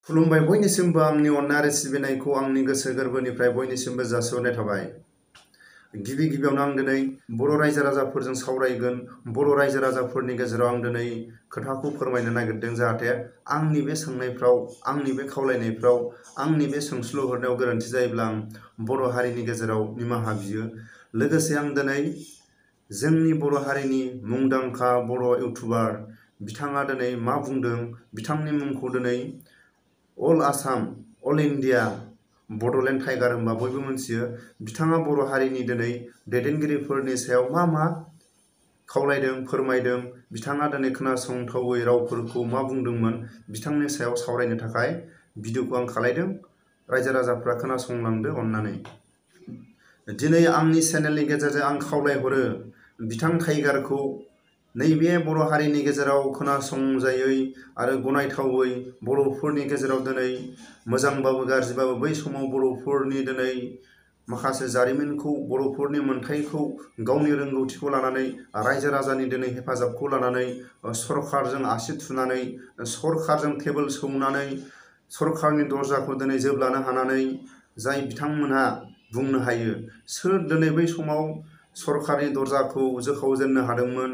खुलुमबाय बयनिसिमबो आंनि अननाय आरो सिबिनायखौ आंनि गोसो गोरबोनिफ्राय बयनिसिमबो जासिहरनाय थाबाय। गिबि गिबियावनो आं दिनै बर' रायजो राजाफोरजों सावरायगोन। बर' रायजो राजाफोरनि गेजेराव आं दिनै खोथाखौ फोरमायनो नागिरदों जाहाथे आंनि बे सोंनायफ्राव, आंनि बे खावलायनायफ्राव, आंनि बे सोंस्लु हरनायाव गोरोन्थि जायोब्ला आं बर' हारिनि गेजेराव निमाहा बियो। लोगोसे आं दिनै जोंनि बर' हारिनि मुंदांखा बर' इउटुबार बिथाङा दिनै मा बुंदों, बिथांनि मुंखौ दिनै all Assam, all India Bodoland tiger होनबा बयबो मिथियो। बिथाङा बर' हारिनि दिनै दैदेनगिरिफोरनि सायाव मा खावलायदों, फोरमायदों, बिथाङा दिनै खोनासंथावै रावफोरखौ मा बुंदोंमोन, बिथांनि सायाव सावरायनो थाखाय भिडिअखौ आं खालायदों। रायजो राजाफ्रा खोनासंलांदो अननानै। दिनै आंनि चेनेलनि गेजेरजों आं खावलायहरो बिथां टाइगारखौ नैबे बर' हारिनि गेजेराव खोनासंजायै आरो गनायथावै बर'फोरनि गेजेराव दिनै मोजांबाबो गाज्रिबाबो बै समाव बर'फोरनि दिनै माखासे जारिमिनखौ, बर'फोरनि मोन्थायखौ, गावनि रोंगौथिखौ लानानै, रायजो राजानि दिनै हेफाजाबखौ लानानै, सरकारजों आसि थुनानै, सरकारजों टेबोल सौनानै, सरकारनि दरजाखौ दिनै जोबलानो हानानै जाय बिथांमोनहा बुंनो हायो सोर दिनै बै समाव सरकारनि दरजाखौ जोखावजेननो हादोंमोन,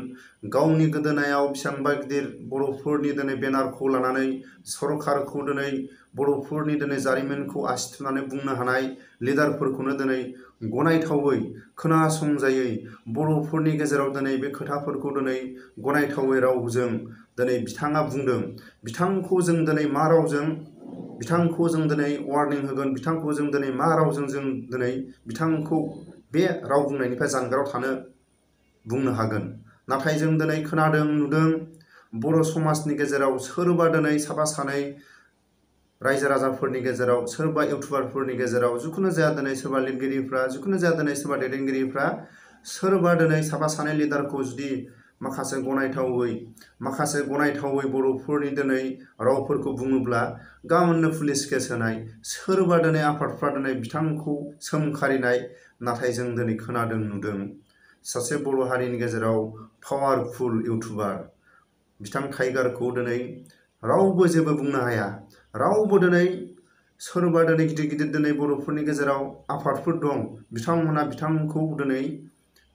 गावनि गोदोनायाव बेसेबांबा गिदिर बर'फोरनि दिनै बेनारखौ लानानै सरकारखौ दिनै बर'फोरनि दिनै जारिमिनखौ आसि थुनानै बुंनो हानाय लिडारफोरखौनो दिनै गनायथावै, खोनासंजायै बर'फोरनि गेजेराव दिनै बे खोथाफोरखौ दिनै गनायथावै रावजों दिनै बिथाङा बुंदों। बिथांखौ जों दिनै मा रावजों, बिथांखौ जों दिनै वार्निं होगोन, बिथांखौ जों दिनै मा रावजों जों दिनै बिथांखौ बे राव बुंनायनिफ्राय जानगाराव थानो बुंनो हागोन। नाथाय जों दिनै खोनादों, नुदों बर' समाजनि गेजेराव सोरबा दिनै साफा सानै रायजो राजाफोरनि गेजेराव, सोरबा इउटुबारफोरनि गेजेराव, जिखुनु जाया दिनै सोरबा लिरगिरिफ्रा, जिखुनु जाया दिनै सोरबा दैदेनगिरिफ्रा, सोरबा दिनै साफा सानै लिडारखौ जुदि माखासे गनायथावै बर'फोरनि दिनै रावफोरखौ बुङोब्ला गाबोननो पुलिस केस होनाय, सोरबा दिनै आफादफ्रा दिनै बिथांखौ सोंखारिनाय। नाथाय जों दिनै खोनादों, नुदों सासे बर' हारिनि गेजेराव पावारफुल इउटुबार बिथां टाइगारखौ दिनै रावबो जेबो बुंनो हाया। रावबो दिनै सोरबा दिनै गिदिर गिदिर दिनै बर'फोरनि गेजेराव आफादफोर दं, बिथांमोना बिथांखौ दिनै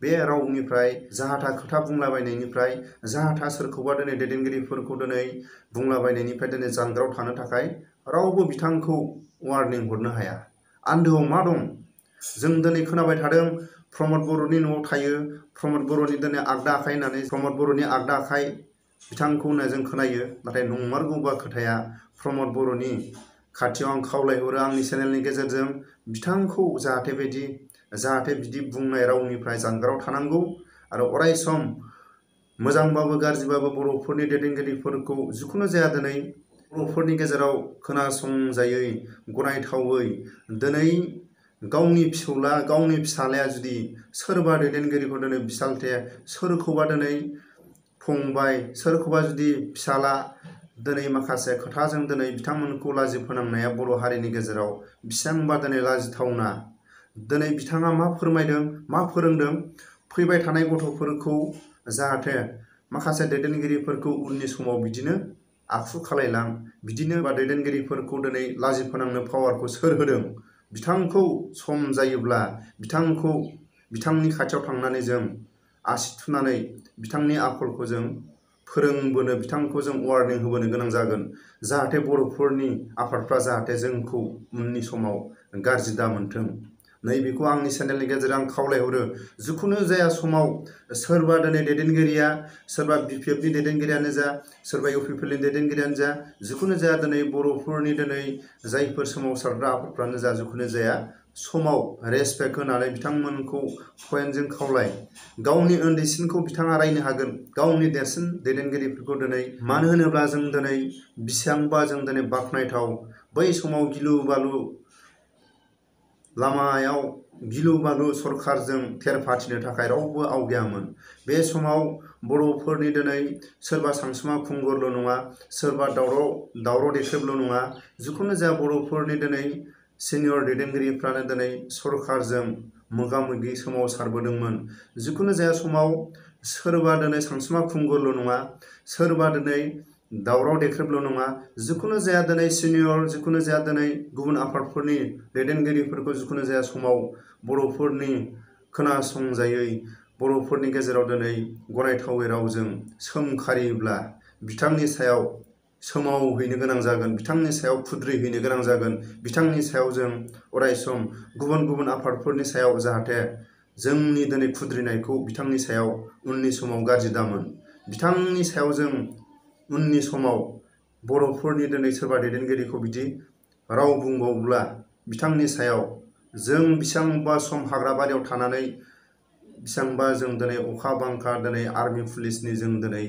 बे रावनिफ्राय, जाहाथा खोथा बुंलाबायनायनिफ्राय, जाहाथा सोरखौबा दिनै दैदेनगिरिफोरखौ दिनै बुंलाबायनायनिफ्राय दिनै जानगाराव थानो थाखाय रावबो बिथांखौ वार्निं हरनो हाया। आन्दोआव मा दं? जों दिनै खोनाबाय थादों प्रमद बर'नि न'आव थायो, प्रमद बर'नि दिनै आगदा आखाइ होननानै, प्रमद बर'नि आगदा आखाइ बिथांखौ होनना जों खोनायो। नाथाय नंमारगौबा खोथाया प्रमद बर'नि खाथियाव आं खावलायहरो आंनि चेनेलनि गेजेरजों बिथांखौ जाहाथे बिदि बुंनाय रावनिफ्राय जानगाराव थानांगौ आरो अराय सम मोजांबाबो गाज्रिबाबो बर'फोरनि दैदेनगिरिफोरखौ जिखुनु जाया दिनै बर'फोरनि गेजेराव खोनासंजायै, गनायथावै दिनै गावनि फिसौला, गावनि फिसालाया जुदि सोरबा दैदेनगिरिखौ दिनै बिसालथे, सोरखौबा दिनै फंबाय, सोरखौबा जुदि फिसाला दिनै माखासे खोथाजों दिनै बिथांमोनखौ लाजि फोनांनाया बर' हारिनि गेजेराव बेसेबांबा दिनै लाजिथावना। दिनै बिथाङा मा फोरमायदों, मा फोरोंदों, फैबाय थानाय गथ'फोरखौ जाहाथे माखासे दैदेनगिरिफोरखौ उननि समाव बिदिनो आखु खालायलां, बिदिनो बा दैदेनगिरिफोरखौ दिनै लाजि फोनांनो पावारखौ सोर होदों, बिथांखौ सम जायोब्ला बिथांनि खाथियाव थांनानै जों आसि थुनानै बिथांनि आखलखौ जों फोरोंबोनो, बिथांखौ जों वार्निं होबोनो गोनां जागोन। जाहाथे बर'फोरनि आफादफ्रा जाहाथे जोंखौ उननि समाव गाज्रि दामोनथों। नैबेखौ आंनि चेनेलनि गेजेरजों आं खावलायहरो। जिखुनु जाया समाव सोरबा दिनै दैदेनगिरिया, सोरबा BPFनि दैदेनगिरियानो जा, सोरबा UPPLनि दैदेनगिरियानो जा, जिखुनु जाया दिनै बर'फोरनि दिनै जायफोर सोमावसारग्रा आफादफ्रानो जा, जिखुनु जाया समाव रेसपेक्ट होनानै बिथांमोनखौ पइन्टजों खावलाय। गावनि उन्दैसिनखौ बिथाङा रायनो हागोन, गावनि देरसिन दैदेनगिरिफोरखौ दिनै। मानो होनोब्ला जों दिनै बेसेबांबा जों दिनै बाख्नायथाव, बै समाव गिलु बालु लामायाव गिलु बालु सरकारजों थेर फाथिनो थाखाय रावबो आवगायामोन। बे समाव बर'फोरनि दिनै सोरबा सानसुमा खुंगुरल' नङा, सोरबा दावराव देख्रेबल' नङा, जिखुनु जाया बर'फोरनि दिनै सिनियर दैदेनगिरिफ्रानो दिनै सरकारजों मोगा मोगि सोमावसारबोदोंमोन। जिखुनु जाया समाव सोरबा दिनै सानसुमा खुंगुरल' नङा, सोरबा दिनै दावराव देख्रेबल' नङा, जिखुनु जाया दिनै सिनियर, जिखुनु जाया दिनै गुबुन आफादफोरनि दैदेनगिरिफोरखौ जिखुनु जाया समाव बर'फोरनि खोनासंजायै बर'फोरनि गेजेराव दिनै गनायथावै रावजों सोमखारियोब्ला बिथांनि सायाव सोमावहैनो गोनां जागोन, बिथांनि सायाव खुद्रिहैनो गोनां जागोन। बिथांनि सायाव जों अरायसम गुबुन आफादफोरनि सायाव जाहाथे जोंनि दिनै खुद्रिनायखौ बिथांनि सायाव उननि समाव गाज्रि दामोन। बिथांनि सायाव जों उननि समाव बर'फोरनि दिनै सोरबा दैदेनगिरिखौ बिदि राव बुंबावब्ला बिथांनि सायाव जों बेसेबांबा सम हाग्राबारियाव थानानै बेसेबांबा जों दिनै अखा बांखा दिनै आर्मि पुलिसनि जों दिनै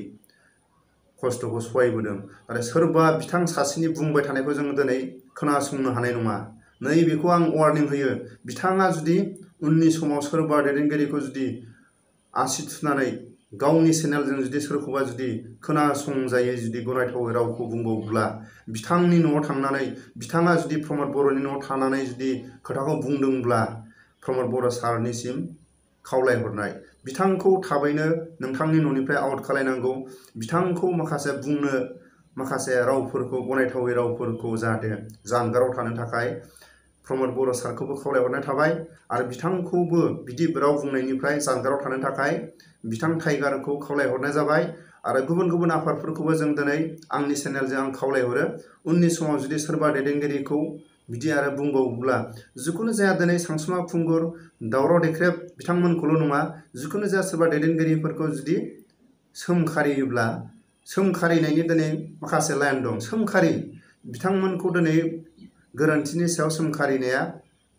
खस्थ'खौ सहायबोदों आरो सोरबा बिथां सासेनि बुंबाय थानायखौ जों दिनै खोनासंनो हानाय नङा। नैबेखौ आं वार्निं होयो। बिथाङा जुदि उननि समाव सोरबा दैदेनगिरिखौ जुदि आसि थुनानै गावनि चेनेलजों जुदि सोरखौबा जुदि खोनासंजायै जुदि गनायथावै रावखौ बुंबावब्ला बिथांनि न'आव थांनानै बिथाङा जुदि प्रमद बर'नि न'आव थानानै जुदि खोथाखौ बुंदोंब्ला प्रमद बर' सारनिसिम खावलायहरनाय, बिथांखौ थाबैनो नोंथांनि न'निफ्राय आउट खालायनांगौ। बिथांखौ बुंनो माखासे रावफोरखौ गनायथावै रावफोरखौ जाहाथे जानगाराव थानो थाखाय प्रमद बर' सारखौबो खावलायहरनाय थाबाय आरो बिथांखौबो बिदि राव बुंनायनिफ्राय जानगाराव थानो थाखाय बिथां टाइगारखौ खावलायहरनाय जाबाय। आरो गुबुन आफादफोरखौबो जों दिनै आंनि चेनेलजों आं खावलायहरो, उननि समाव जुदि सोरबा दैदेनगिरिखौ बिदि आरो बुंबावोब्ला जिखुनु जाया दिनै सानसुमा खुंगुर, दावराव देख्रेब बिथांमोनखौल' नङा, जिखुनु जाया सोरबा दैदेनगिरिफोरखौ जुदि सोमखारियोब्ला सोमखारिनायनि दिनै माखासे लाइन दं। सोमखारि बिथांमोनखौ दिनै गोरोन्थिनि सायाव सोमखारिनाया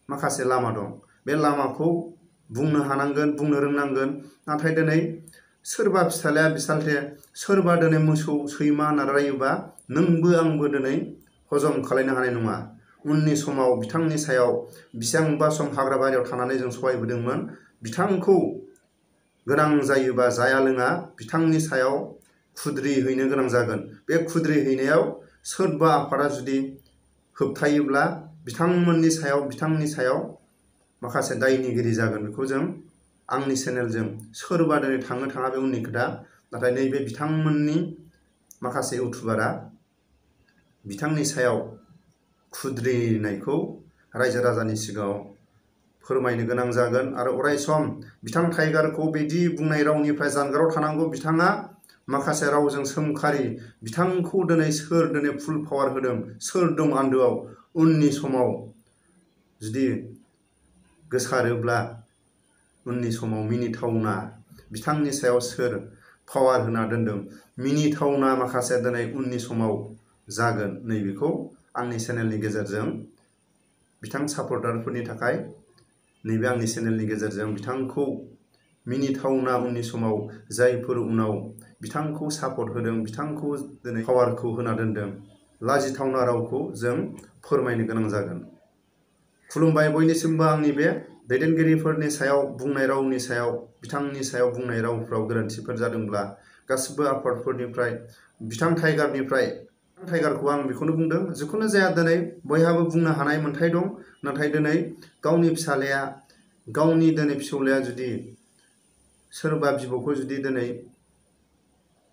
माखासे लामा दं। बे लामाखौ बुंनो हानांगोन, बुंनो रोंनांगोन। नाथाय दिनै सोरबा फिसालाया बिसालथे, सोरबा दिनै मोसौ सैमा होनना रायोबा नोंबो आंबो दिनै हजम खालायनो हानाय नङा। उननि समाव बिथांनि सायाव बेसेबांबा सम हाग्राबारियाव थानानै जों सहायबोदोंमोन। बिथांखौ गोनां जायोबा जाया लोङा बिथांनि सायाव खुद्रिहैनो गोनां जागोन। बे खुद्रिहैनायाव सोरबा आफादा जुदि होबथायोब्ला बिथांनि सायाव माखासे दायनिगिरि जागोन। बेखौ जों आंनि चेनेलजों सोरबा दिनै थाङो थाङा बे उननि खोथा। नाथाय नैबे बिथांमोननि माखासे इउटुबारा बिथांनि सायाव खुद्रिनायखौ रायजो राजानि सिगाङाव फोरमायनो गोनां जागोन आरो अरायसम बिथां टाइगारखौ बिदि बुंनाय रावनिफ्राय जानगाराव थानांगौ। बिथाङा माखासे रावजों सोमखारि, बिथांखौ दिनै सोर दिनै फुल पावार होदों, सोर दं आन्दोआव, उननि समाव जुदि गोसारोब्ला उननि समाव मिनिथावना बिथांनि सायाव सोर पावार होना दोनदों, मिनिथावना माखासे दिनै उननि समाव जागोन। नैबेखौ आंनि चेनेलनि गेजेरजों बिथां सापर्टारफोरनि थाखाय नैबे आंनि चेनेलनि गेजेरजों बिथांखौ मिनिथावना उननि समाव जायफोर उनाव बिथांखौ सापर्ट होदों, बिथांखौ दिनै पावारखौ होना दोनदों, लाजिथावना रावखौ जों फोरमायनो गोनां जागोन। खुलुमबाय बयनिसिमबो। आंनि बे दैदेनगिरिफोरनि सायाव बुंनाय रावनि सायाव, बिथांनि सायाव बुंनाय रावफ्राव गोरोन्थिफोर जादोंब्ला गासिबो आफादफोरनिफ्राय बिथां टाइगारखौ आं बेखौनो बुंदों, जिखुनु जाया दिनै बयहाबो बुंनो हानाय मोन्थाय दं। नाथाय दिनै गावनि फिसालाया, गावनि दिनै फिसौलाया जुदि सोरबा बिबौखौ जुदि दिनै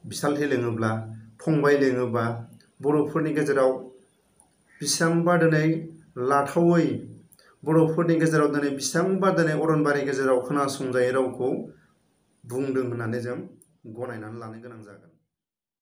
बिसालथे लेङोब्ला, फंबाय लेङोबा, बर'फोरनि गेजेराव बेसेबांबा दिनै लाथावै, बर'फोरनि गेजेराव दिनै बेसेबांबा दिनै अरनबारि गेजेराव खोनासंजायै रावखौ बुंदों होननानै जों गनायनानै लानो गोनां जागोन।